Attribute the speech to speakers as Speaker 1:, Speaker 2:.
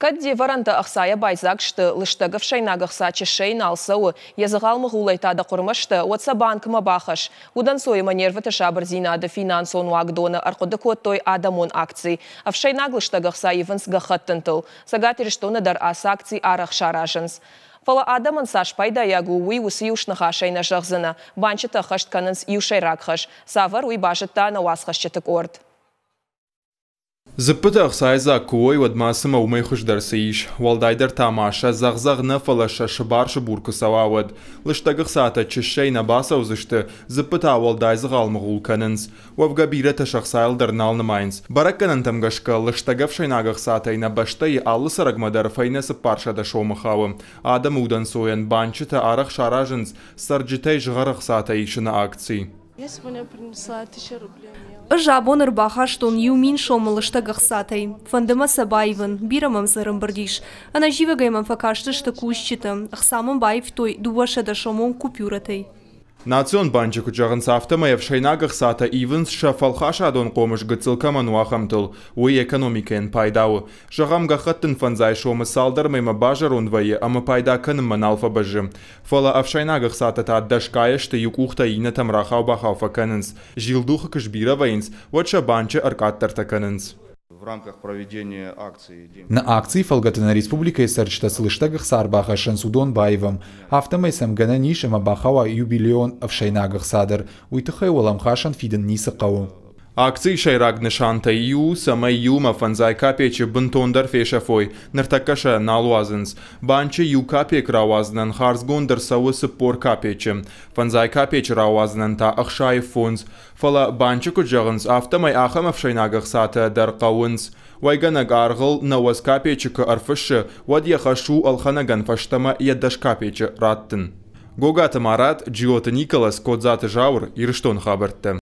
Speaker 1: Кӕд де вӕрӕнтӕ ӕхцайӕ байдзаг сты, лыстӕг ӕфсӕйнаг ӕхца чыссӕйы нал цӕуы, йӕ дзыгъал-мыгъулӕй та дӕ хъуырмӕ сты, уӕд сӕ банкмӕ бахӕсс. Удӕнцой ӕмӕ нервыты сабырдзинады финансон уагдоны ӕрхъуыды кодтой адӕмон акци. Ӕфсӕйнаг лыстӕг ӕхца ивынц гӕххӕттынтыл. Цӕгат Ирыстоны дӕр ацы акци арӕх саразынц. Фӕлӕ адӕмӕн цас пайдайаг у, уый уыцы иу сныхасӕй нӕ зӕгъдзынӕ. Банчытӕ ӕххӕст кӕнынц иу сӕйраг хӕс. Цавӕр, уый базыдта нӕ уацхӕсджыты къорд.
Speaker 2: Дзыппытӕ ӕхцайыдзаг куы уой, уӕд ма цымӕ уымӕй хуыздӕр цы ис? Уӕлдайдӕр та ма сӕ дзӕгъ-дзӕгъ нӕ, фӕлӕ сӕ сыбар-сыбур куы цӕуа, уӕд. Лыстӕг ӕхцатӕ чыссӕй нӕ бацӕудзысты, дзыппытӕ уӕлдай дзыгъал-мыгъул кӕнынц. Уӕвгӕ бирӕтӕ сӕ хцайыл дӕр нал нымайынц. Бӕрӕггӕнӕнтӕм гӕсгӕ, лыстӕг ӕфсӕйнаг ӕхцатӕй нӕ бӕстӕйы алы цӕрӕгмӕ дӕр фӕйнӕ 400 сомы хауы. Адӕмы удӕнцойӕн банчытӕ арӕх саразынц цӕрджытӕй згъӕр ӕхцатӕ исыны акци.
Speaker 3: Ӕз абон ӕрбахастон 1000 сомы лыстӕг ӕхцатӕй. Фӕнды мӕ сӕ баивын, бирӕ мӕм дзы ӕрӕмбырд ис. Ӕнӕзивӕгӕй мӕм фӕкастысты кусджытӕ, ӕхца мын баивтой 200 сомон купюрӕтӕй.
Speaker 2: Национ банчы куыд зӕгъынц, афтӕмӕй ӕфсӕйнаг ӕхцатӕ ивынц сӕ фӕлхасадон хъомыс гыццыл кӕмӕн у, ахӕмтыл. Уый экономикӕйӕн пайда у. Зӕгъӕм, гӕххӕттын 50 сомы цалдӕр мӕймӕ базӕронд вӕййы ӕмӕ пайда кӕнынмӕ нал фӕбӕззы. Фӕлӕ ӕфсӕйнаг ӕхцатӕ та дӕсгай ӕзты иу къухтӕй иннӕтӕм рахау-бахау фӕкӕнынц. Зилдухы куы сбирӕ вӕййынц, уӕд сӕ банчы ӕркъаддӕртӕ кӕнынц.
Speaker 4: В рамках проведения акции
Speaker 5: Нӕ акцийы фӕлгӕты нӕ республикӕйы цӕрджытӕ цы лыстӕг ӕхца ӕрбахӕссынц, уыдон баивӕм. Афтӕмӕй сӕм гӕнӕн ис ӕмӕ бахауа юбилейон ӕфсӕйнаг ӕхца дӕр. Уый тыххӕй уӕлӕмхасӕн фидын ницы хъӕуы.
Speaker 2: Акцийы сӕйраг нысантӕй иу у, цӕмӕй иумӕ 50 капеччы бынтондӕр фесӕфой. Ныртӕккӕ сӕ нал уадзынц. Банчы иу капекк рауадзынӕн хардзгонд ӕрцӕуы 40 капеччы. 50 капеччы рауадзынӕн та 65. Фӕлӕ банчы куыд зӕгъынц, афтӕмӕй ахӕм ӕфсӕйнаг ӕхцатӕ дӕр хъӕуынц. Уӕйгӕнӕг аргъыл 90 капеччы куы ӕрфыссы, уӕд йӕ хӕс у ӕлхӕнӕгӕн фӕстӕмӕ йӕ 10 капеччы раттын. Гогаты Марат, Джиоты Николас, Кодзаты Зауыр, Ирыстоны хабӕрттӕ.